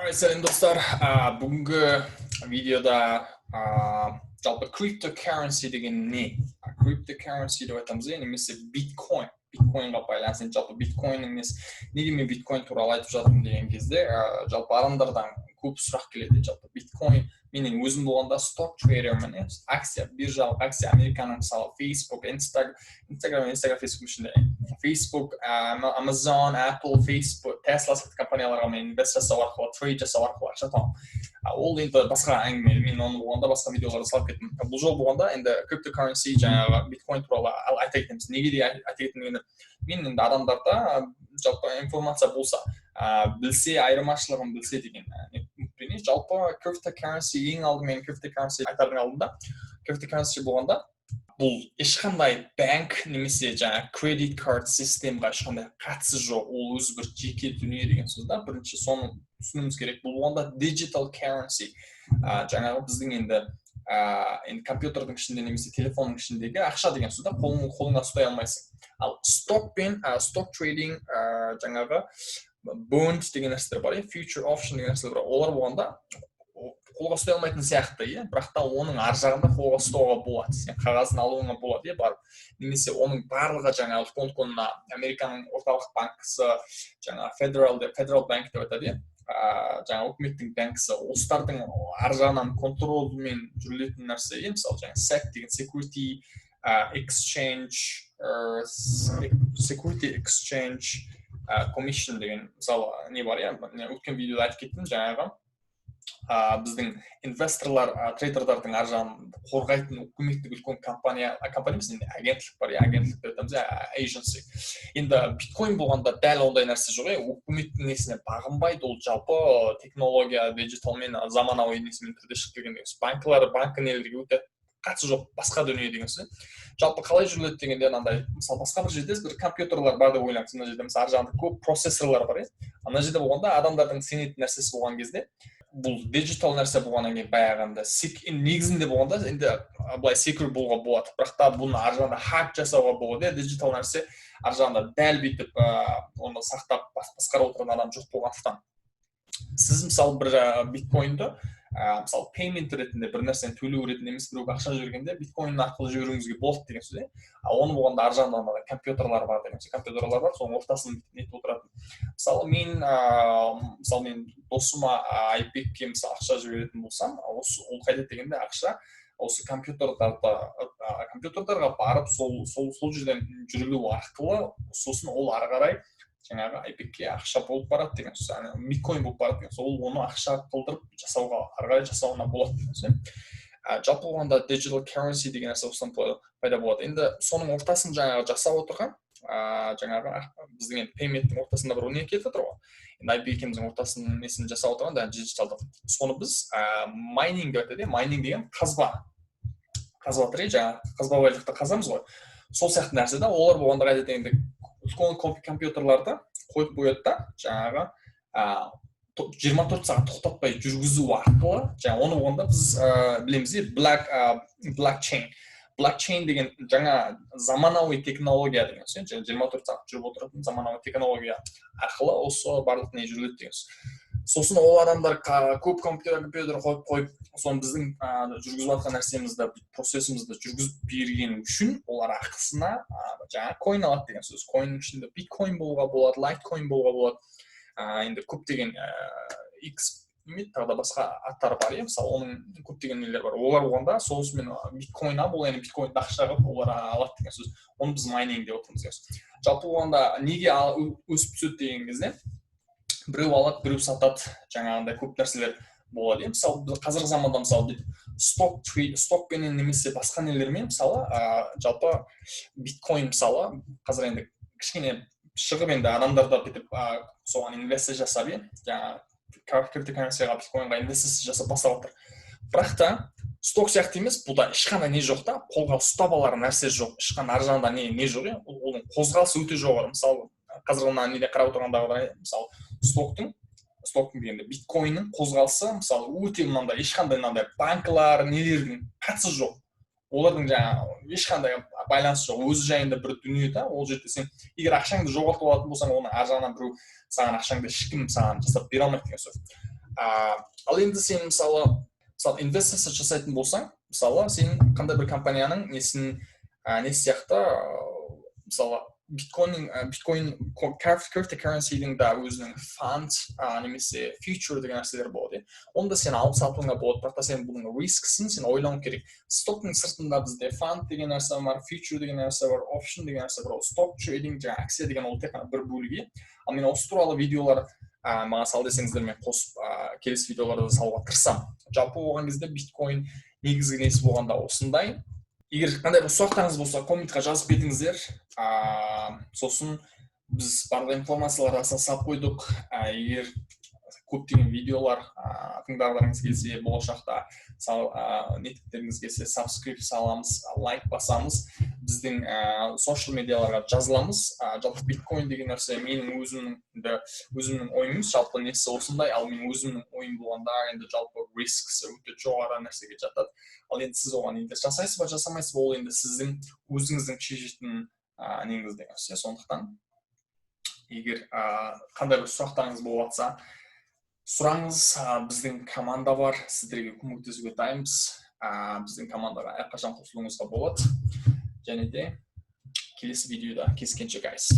Alright, сәлем, достар. Бүгінгі видеода жалпы cryptocurrency деген не? Cryptocurrency деп айтамыз, иә, немесе биткоин. Биткоинға байланысты. Енді жалпы биткоиннің несі, неге мен биткоин туралы айтып жатырмын деген кезде, жалпы адамдардан көп сұрақ келеді. Жалпы биткоин, менің өзім болғанда stock трейдермін, иә, акция, биржалық акция, Американың, мысалы, Facebook, Инстаграм, Facebook ішінде Facebook, Amazon, Apple, Facebook, Tesla сияқты компанияларға мен инвест жасау арқылы, трейд жасау арқылы ақша табамын. Ол енді басқа әңгіме, мен оны болғанда басқа видеоларда салып кеттім. Бұл жолы болғанда енді cryptocurrency, жаңағы биткоин туралы айта кетеміз. Неге де айта кеттім дегенде, мен енді адамдарда жалпы информация болса, білсе, айырмашылығын білсе деген үмітпен. Жалпы cryptocurrency, ең алдымен cryptocurrency айтардың алдында, cryptocurrency болғанда бұл ешқандай банк немесе жаңа credit card системға ешқандай қатысы жоқ, ол өзі бір жеке дүние деген сөз да. Бірінші соны түсінуіміз керек. Бұл болғанда digital currency, жаңағы біздің енді енді компьютердің ішінде немесе телефонның ішіндегі ақша деген сөз да, қолыңа ұстай алмайсың. Ал stock пен stock trading, жаңағы bond деген нәрселер бар, иә, future option деген нәрселер бар. Олар болғанда қолға ұстай алмайтын сияқты, иә, бірақ та оның ар жағында қолға ұстауға болады, сен қағазын алуыңа болады, иә, барып. Немесе оның барлығы жаңағы үлкен үлкен мына Американың орталық банкісі, жаңа Federal деп, Federal Bank деп айтады, иә, жаңа үкіметтің банкісі, осылардың ар жағынан контрольмен жүрілетін нәрсе, иә. Мысалы, жаңа SEC деген, Security Exchange Commission деген, мысалы, не бар, иә. Өткен видеода айтып кеттім, жаңағы біздің инвесторлар, трейдерлардың ар жағын қорғайтын үкіметтік үлкен компания, компания емес енді, агенттік бар, иә, агенттік деп айтамыз, иә, agency. Енді биткоин болғанда дәл ондай нәрсе жоқ, иә, үкіметтің несіне бағынбайды. Ол жалпы технология, диджиталмен, заманауи несімен түрде шығып келген деген сөз. Банкілер, банк нелерге өте қатысы жоқ, басқа дүние деген сөз. Жалпы қалай жүріледі дегенде, мынандай, мысалы, басқа бір жерде бір компьютерлар бар деп ойлаңыз. Мына жерде, мысалы, ар жағында көп процессорлар бар, иә. Ана жерде болғанда адамдардың сенетін нәрсесі болған кезде, бұл digital нәрсе болғаннан кейін, баяғында негізінде болғанда енді былай secure болуға болады, бірақ та бұны ар жағында хак жасауға болады, иә. Digital нәрсе ар жағында дәл бүйтіп оны сақтап, басқарып отырған адам жоқ болғандықтан, сіз, мысалы, бір биткоинді мысалы, payment ретінде, бір нәрсені төлеу ретінде емес, біреуге ақша жібергенде биткоин арқылы жіберуіңізге болады деген сөз, иә. Ал оны болғанда ар жағында компьютерлар бар деген сөз, компьютерлар бар, соның ортасын нетіп отыратын. Мысалы, мен досыма, Айбекке, мысалы, ақша жіберетін болсам, осы ол қайда дегенде, ақша осы компьютердарға барып, сол жерден жүрілу арқылы, сосын ол ары қарай жаңағы Айбекке ақша болып барады деген сөз, биткоин болып барады деген сөз. Ол оны ақша қылдырып жасауға, ары қарай жасауына болады деген сөз. Жалпы болғанда digital currency деген нәрсе осыдан пайда болады. Енді соның ортасын жаңағы жасап отырған, жаңағы біздің енді payment тің ортасында бір не кетіп жатыр ғой енді, Айбек екеуміздің ортасын, несін жасап отырған да диджиталдық. Соны біз майнинг деп айтады, иә. Майнинг деген қазба, қазып жатыр, иә, жаңағы қазба байлықты қазамыз ғой, сол сияқты нәрсе да. Олар болғанда қайда дегенде, үлкен компьютерларды қойып қояды да, жаңағы 24 сағат тоқтатпай жүргізу арқылы. Жаңа оны болғанда біз білеміз, иә, блокчейн деген жаңа заманауи технология деген сөз, жаңа 24 сағат жүріп отыратын заманауи технология арқылы осы барлық не жүріледі деген сөз. Сосын ол адамдар көп компьютер қойып қойып, соны біздің жүргізіп жатқан нәрсемізді, процесімізді жүргізіп берген үшін олар ақысына жаңағы coin алады деген сөз. Coin ның ішінде биткоин болуға болады, лайткоин болуға болады, енді көптеген x неме, тағы да басқа аттары бар, иә. Мысалы, оның көптеген нелер бар. Олар болғанда сонысымен биткоин алып, ол енді биткоинді ақша қылып олар алады деген сөз. Оны біз майнинг деп отырмыз деген сөз. Жалпы болғанда неге өсіп түседі деген кезде, біреу алады, біреу сатады, жаңағындай көп нәрселер болады, иә. Мысалы, қазіргі заманда, мысалы, бүйтіп stock пенен немесе басқа нелермен, мысалы, жалпы биткоин, мысалы, қазір енді кішкене шығып, енді адамдар да бүйтіп соған инвестиция жасап, иә, жаңағы криптокурренцияға, биткоинға инвестиция жасап бастап жатыр. Бірақ та stock сияқты емес, бұда ешқандай не жоқ та, қолға ұстап алар нәрсе жоқ, ешқандай ар жағында не жоқ, иә. Оның қозғалысы өте жоғары. Мысалы, қазір мына неде қарап отырғандағыдай, мысалы, stock тың дегенде биткоиннің қозғалысы, мысалы, өте мынандай, ешқандай мынандай банкілар, нелердің қатысы жоқ, олардың жаңағы ешқандай байланысы жоқ, өзі жайында бір дүние да. Ол жерде сен егер ақшаңды жоғалтып алатын болсаң, оның ар жағынан біреу саған ақшаңды, ешкім саған жасап бере алмайды деген сөз. Ал енді сен мысалы инвестиция жасайтын болсаң, мысалы, сен қандай бір компанияның несін, несі сияқты, мысалы, биткоин, биткоин, cryptocurrency-дің да өзінің фанд немесе future деген нәрселер болады, иә. Онда сен алып сатуыңа болады, бірақ та сен бұның рискісін сен ойлауың керек. Стоктың сыртында бізде фанд деген нәрсе бар, future деген нәрсе бар, option деген нәрсе бар. Ол stock trading, жаңағы акция деген, ол тек қана бір бөлігі. Ал мен осы туралы видеолар маған сал десеңіздер, мен қосып, келесі видеоларда салуға тырысамын. Жалпы болған кезде, биткоин негізгі несі болғанда осындай. Егер қандай бір сұрақтарыңыз болса, комментқа жазып кетіңіздер. Сосын біз барлық информацияларды астына салып қойдық. Егер көптеген видеолар тыңдағыларыңыз келсе, болашақта сал, неткілеріңіз келсе, subscribe саламыз, лайк басамыз, біздің social медиаларға жазыламыз. Жалпы биткоин деген нәрсе менің өзімнің, енді өзімнің ойым емес, жалпы несі осындай. Ал менің өзімнің ойым болғанда, енді жалпы рискісі өте жоғары нәрсеге жатады. Ал енді сіз оған инвест жасайсыз ба, жасамайсыз ба, ол енді сіздің өзіңіздің шешетін неңіз деген нәрсе. Сондықтан егер қандай бір сұрақтарыңыз болып жатса, сұраңыз. Біздің команда бар, сіздерге көмектесуге дайынбыз. Біздің командаға әрқашан қосылуыңызға болады. Және де келесі видеода кездескенше, guys.